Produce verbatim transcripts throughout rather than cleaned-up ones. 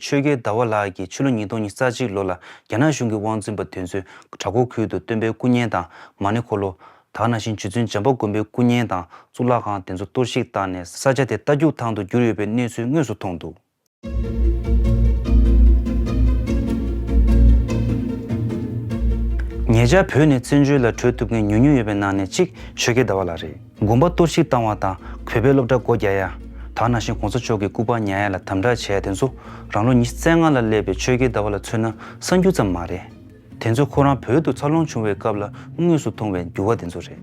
ཆོས་རྒྱལ་ཟླ་བ་ལགས་ཀྱིས་ཕྱི་ལོ་ཉིས་སྟོང་ཉི་ཤུ་རྩ་གཅིག་ལོ་ལ་རྒྱ་ནག་གཞུང་གི་དབང་འཛིན་པ་དེ་ཚོས་བྲག་འགོ་ཁུལ་དུ་སྟོན་པའི་སྐུ་བརྙན་དང་མ་ཎི་འཁོར་ལོ། ད་ག་ནང་བཞིན་རྗེ་བཙུན་བྱམས་པ་མགོན་པོའི་སྐུ་བརྙན་དང་གཙུག་ལག་ཁང་དེ་ཚོ་གཏོར་བཤིག་བཏང་ནས་ས་ཆ་དེ་རྟ་རྒྱུག་ཐང་དུ་བསྒྱུར་ཡོད་པའི་གནས་ཚུལ་དངོས་སུ་མཐོང་འདུག། ཉེ་ཆར་བོད་ནས་བཙན་བྱོལ་ལ་བྲོས་ཐུབ་མཁན་ཉུང་ཉུང་ཡོད་པའི་ནང་ནས་གཅིག་ཆོས་རྒྱལ་ཟླ་བ་ལགས་རེད། དགོན་པ་གཏོར་བཤིག་བཏང་བ་དང་བོད་པའི་སློབ་གྲྭ་སྒོ་རྒྱག་ཡ། ད་ག་ནང་བཞིན་གོང་ས་མཆོག་གི་སྐུ་པར་ཉར་ཡ་ལ་དམ་དྲག་བྱས་ཡ་དེ་ཚོ་རང་ལོ་ཉི་ཤུ་རྩ་ལྔ་ལ་སླེབས་པའི་ཆོས་རྒྱལ་ཟླ་བ་ལ་མཚོན་ན་གསར་འགྱུར་ཙམ་མ་རེད། དེ་ཚོ་ཁོ་རང་བོད་དུ་འཚར་ལོངས་བྱུང་བའི་སྐབས་ལ་དངོས་སུ་མཐོང་བའི་འགྱུར་བ་དེ་ཚོ་རེད།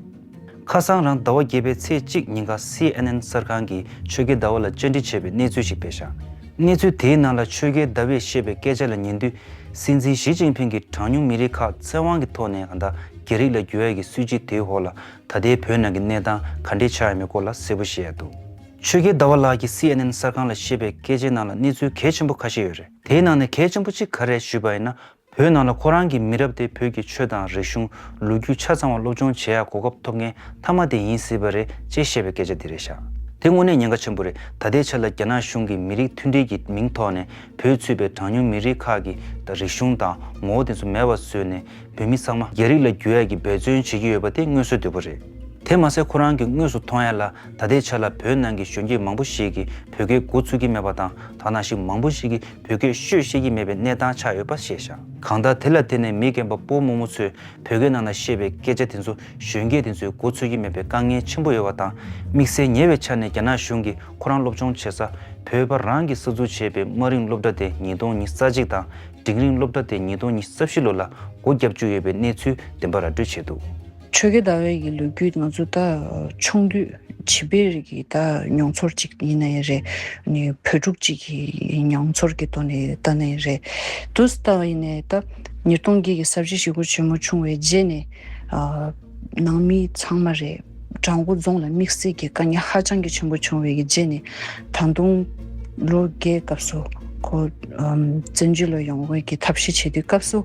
ཁ་སང་རང་ཟླ་བ་བརྒྱད་པའི་ཚེས་གཅིག་ཉིན་ཀ་སི་ཨེན་ཨེན་གསར་ཁང་གིས་ཆོས་རྒྱལ་ཟླ་བ་ལ་བཅར་འདྲི་བྱས་པའི་གནས་ཚུལ་ཞིག་སྤེལ་བཞག། གནས་ཚུལ་དེའི་ནང་ལ་ཆོས་རྒྱལ་ཟླ་བས་བཤད་པའི་སྐད་ཆ་ལ་ཉན་དུས། སྲིད་འཛིན་ཞི་ཅིན་ཕིང་གིས་གྲངས་ཉུང་མི་རིགས་ཁག་བཙན་དབང་གི་ཐོག་ནས་གང་ལྟར་རྒྱ་རིགས་ལ་བསྒྱུར་ཡ་གི་སྲིད་ཇུས་དེའི་འོག་ལ་ད་ལྟའི་བོད་ནང་གི་གནས་སྟངས་ག་འདྲས་ཆགས་ཡོད་མེད་སྐོར་ལ་གསལ་པོ་བཤད་ཡ་འདུག། ཆོས་རྒྱལ་ཟླ་བ་ལགས་ཀྱིས་སི་ཨེན་ཨེན་གསར་ཁང་ལ་བཤད་པའི་སྐད་ཆའི་ནང་ལ་གནས་ཚུལ་གལ་ཆེན་པོ་ཁ་ཤས་ཡོད་རེད། དེའི་ནང་ནས་གལ་ཆེན་པོ་གཅིག་ག་རེ་ཞུས་པ་ཡིན་ན། བོད་ནང་ལ་ཁོ་རང་གི་མི་རབས་དེ་བོད་ཀྱི་ཆོས་དང་རིག་གཞུང་། ལོ་རྒྱུས་ཆ་ཚང་བ་སློབ་སྦྱོང་བྱེད་ཡ་གོ་སྐབས་ཐོབ་མཁན་མཐའ་མ་དེ་ཡིན་སྲིད་པ་རེད་ཅེས་བཤད་པའི་སྐད་ཆ་འདི་རེད་ཤག། དེ་དངོས་གནས་ཉེན་ཁ་ཆེན་པོ་རེད། ད་ལྟའི་ཆ་ལ་རྒྱ་ནག་གཞུང་གིས་མི་རིགས་མཐུན་སྒྲིལ་གྱི་མིང་ཐོག་ནས་བོད་ཚུད་པའི་གྲངས་ཉུང་མི་རིགས་ཁག་གི་ད་རིག་གཞུང་དང་ངོ་བོ་དེ་ཚོ་མེད་པ་བཟོས་ནས་བོད་མི་ཚང་མ་རྒྱ་རིགས་ལ་བསྒྱུར་ཡ་གི་འབད་བརྩོན་བྱེད་ཀྱི་ཡོད་པ་དེ་མངོན་གསལ་དོད་པོ་རེད། དེ་མ་ཟད་ཁོ་རང་གིས་དངོས་སུ་མཐོང་ཡ་ལ་ད་ལྟའི་ཆ་ལ་བོད་ནང་གི་གཞོན་སྐྱེས་མང་པོ་ཞིག་གིས་བོད་སྐད་མགོ་ཚོས་ཀྱི་མེད་པ་དང་། ད་ག་ནང་བཞིན་མང་པོ་ཞིག་གིས་བོད་སྐད་ཤོད་ཤེས་ཀྱི་མེད་པའི་གནས་སྟངས་ཆགས་ཡོད་པ་བཤད་བཞག། གང་ལྟར་དེ་ལ་བརྟེན་ནས་མི་རྒན་པ་སྤོ་རྨོ་མོ་ཚོས་བོད་སྐད་ནང་ན་བཤད་པའི་སྐད་ཆ་དེ་ཚོ་གཞོན་སྐྱེས་དེ་ཚོས་མགོ་ཚོས་ཀྱི་མེད་པའི་དཀའ་ངལ་ཆེན་པོ་ཡོད་པ་དང་། དམིགས་བསལ་ཉེ་བའི་ཆར་ནས་རྒྱ་ནག་གཞུང་གིས་ཁོ་རང་སློབ་སྦྱོང་བྱེད་ས་བོད་པ་རང་གིས་གསར་འཛུགས་བྱས་པའི་དམའ་རིམ་སློབ་གྲྭ་དེ་ཉིས་སྟོང་ཉི་ཤུ་རྩ་གཅིག་དང་། འབྲིང་རིམ་སློབ་གྲྭ་དེ་ཉིས་སྟོང་ཉི་ཤུ་རྩ་བཞི་ལོ་ལ་སྒོ་བརྒྱབ་བཅུག་ཡོད་པའི་གནས་ཚུལ་བདེན་པ་ར་སྤྲོད་བྱས་འདུག། ཆོས་རྒྱལ་ཟླ་བའི་གི་ལོ་རྒྱུས་ང་ཚོ་ད་ཆུང་དུས་བྱིས་པའི་རིགས་ཀྱི་ད་མྱོང་ཚོར་ཅིག་ཡིན་ན་ཡང་རེད། ནི་བོད་ཕྲུག་ཅིག་གི་མྱོང་ཚོར་གྱི་ཐོག་ནས་ལྟ་ན་ཡང་རེད། དུས་ལྟ་བ་ཡིན་ནའི་ད་ཉིས་སྟོང་བརྒྱད་ཀྱི་ས་བྱི་ཞི་རྒོལ་ཆེན་མོ་བྱུང་བའི་རྗེས་ནས་ཨ་ནང་མི་ཚང་མ་རེད། བྲག་འགོ་རྫོང་ལ་དམིགས་བསལ་གྱི་དཀའ་ངལ་ཧ་ཅང་གི་ཆེན་པོ་བྱུང་བའི་གི་རྗེས་ནས་ད་དུང་ལོ་བརྒྱད་སྐབས་སུ་ཁོ་ཨམ་བཙན་བྱོལ་ལ་ཡོང་བའི་གི་ཐབས་ཤེས་བྱེད་དུས་སྐབས་སུ་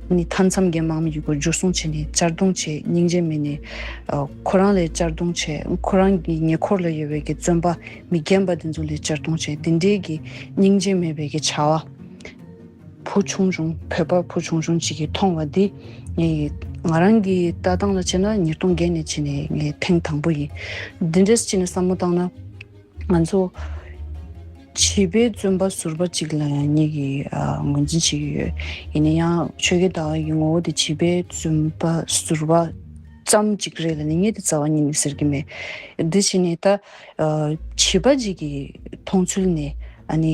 ནི་མཐའ་མཚམས་ཀྱི་དམག་མི་ཡི་སྐོར་འཇུ་བཟུང་བྱས་ནས་གཅར་རྡུང་བྱས། སྙིང་རྗེ་མེད་ནས་ཨ་ཁོ་རང་ལ་གཅར་རྡུང་བྱས། ཁོ་རང་གི་ཉེ་འཁོར་ལ་ཡོད་པའི་གི་བཙོན་པ་མི་རྒན་པ་དེ་ཚོ་ལ་གཅར་རྡུང་བྱས། དེ་འདྲའི་གི་སྙིང་རྗེ་མེད་པའི་གི་བྱ་བ། བུ་ཆུང་ཆུང་བོད་པ་བུ་ཆུང་ཆུང་ཅིག་གིས་མཐོང་བ་འདི་ངས་ང་རང་གི་ལྟ་སྟངས་ལ་བྱས་ན་ཉིས་སྟོང་བརྒྱད་ནས་བྱས་ནས་ངས་ཐེངས་དང་པོ་ཡིན། འདི་འདྲས་བྱས་ནས་བསམ་བློ་བཏང་ན་ང་ཚོ་བྱིས་པའི་བཙོན་པ་ཟུར་པ་ཅིག་ལ་ཡང་ངེད་ཀྱིས་ཨ་ངོས་འཛིན་བྱེད་ཀྱི་ཡོད། ཡིན་ན་ཡང་ཆོས་རྒྱལ་ཟླ་བ་ཡི་ངོ་བོ་དེ་བྱིས་པའི་བཙོན་པ་ཟུར་པ་ཙམ་ཅིག་རེད་ལབ་ནས་ངས་དེ་རྩ་བ་ཉིད་ནས་ཟེར་གྱི་མེད། འདི་བྱས་ནས་ད་ཨ་བྱིས་པ་ཅིག་གི་མཐོང་ཚུལ་ནས་ཨ་ནི་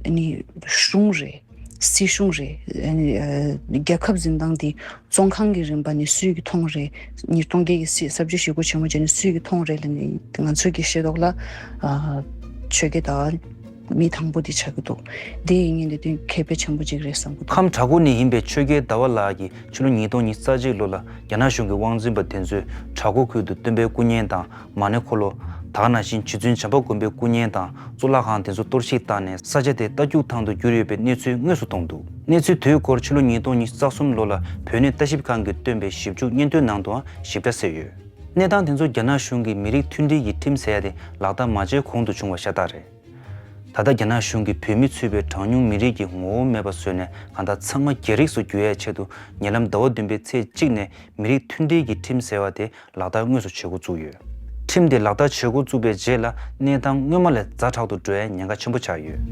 ཨ་ནི་གཞུང་རེད། སྲིད་གཞུང་རེད། ཨ་ནི་ཨ་རྒྱལ་ཁབ་འཛིན་སྟངས་འདི་བཙོན་ཁང་གི་རིམ་པ་ནས་སུས་ཀྱིས་མཐོང་རེད། ཉིས་སྟོང་བརྒྱད་ཀྱི་སྲིད་ས་བྱི་ཞི་རྒོལ་ཆེན་མོ་བྱས་ནས་སུས་ཀྱིས་མཐོང་རེད་ལབ་ནས་ང་ཚོས་ཀྱིས་ཤེས་རྟོགས་ལ་ཨ་ཆོས་རྒྱལ་ཟླ་བ་མི་དང་པོ་འདི་ཆགས་ཀྱི་འདུག། འདི་ཡིན་ངེས་འདི་དོན་གལ་འགངས་ཆེན་པོ་ཅིག་རེད་བསམ་གྱི་འདུག། ཁམས་བྲག་འགོ་ནས་ཡིན་པའི་ཆོས་རྒྱལ་ཟླ་བ་ལགས་ཀྱིས་ཕྱི་ལོ་ཉིས་སྟོང་ཉི་ཤུ་རྩ་གཅིག་ལོ་ལ་རྒྱ་ནག་གཞུང་གི་དབང་འཛིན་པ་དེ་ཚོས་བྲག་འགོ་ཁུལ་དུ་སྟོན་པའི་སྐུ་བརྙན་དང་མ་ཎི་འཁོར་ལོ། ད་ག་ནང་བཞིན་རྗེ་བཙུན་བྱམས་པ་མགོན་པོའི་སྐུ་བརྙན་དང་གཙུག་ལག་ཁང་དེ་ཚོ་གཏོར་བཤིག་བཏང་ནས་ས་ཆ་དེ་རྟ་རྒྱུག་ཐང་དུ་བསྒྱུར་ཡོད་པའི་གནས་ཚུལ་དངོས་སུ་མཐོང་འདུག། གནས་ཚུལ་དེའི་སྐོར་ཕྱི་ལོ་ཉིས་སྟོང་ཉི་ཤུ་རྩ་གསུམ་ལོ་ལ་བོད་གནས་ལྟ་ཞིབ་ཁང་གིས་བཏོན་པའི་ཞིབ་འཇུག་སྙན་ཐོའི་ནང་དུའང་ཞིབ་ཕྲ་གསལ་ཡོད། གནས་སྟངས་དེ་ཚོ་རྒྱ་ནག་གཞུང་གིས་མི་རིགས་མཐུན་སྒྲིལ་གྱི་ཁྲིམས་ཟེར་ཡ་དེ་ལག་བསྟར་མ་བྱས་གོང་དུ་བྱུང་བ་ཤ་སྟག་རེད། ད་ལྟ་རྒྱ་ནག་གཞུང་གིས་བོད་མི་ཚུད་པའི་གྲངས་ཉུང་མི་རིགས་ཀྱི་ངོ་བོ་མེད་པ་བཟོས་ནས་གང་ལྟར་ཚང་མ་རྒྱ་རིགས་སུ་བསྒྱུར་ཡའི་ཆེད་དུ་ཉེ་ལམ་ཟླ་བ་བདུན་པའི་ཚེས་གཅིག་ནས་མི་རིགས་མཐུན་སྒྲིལ་གྱི་ཁྲིམས་ཟེར་བ་དེ་ལག་བསྟར་དངོས་སུ་བྱེད་འགོ་བཙུགས་ཡོད། ཁྲིམས་དེ་ལག་བསྟར་བྱེད་འགོ་བཙུགས་པའི་རྗེས་ལ་གནས་སྟངས་སྔོན་མ་ལས་ཛ་དྲག་ཏུ་འགྲོ་ཡའི་ཉེན་ཁ་ཆེན་པོ་ཆགས་ཡོད།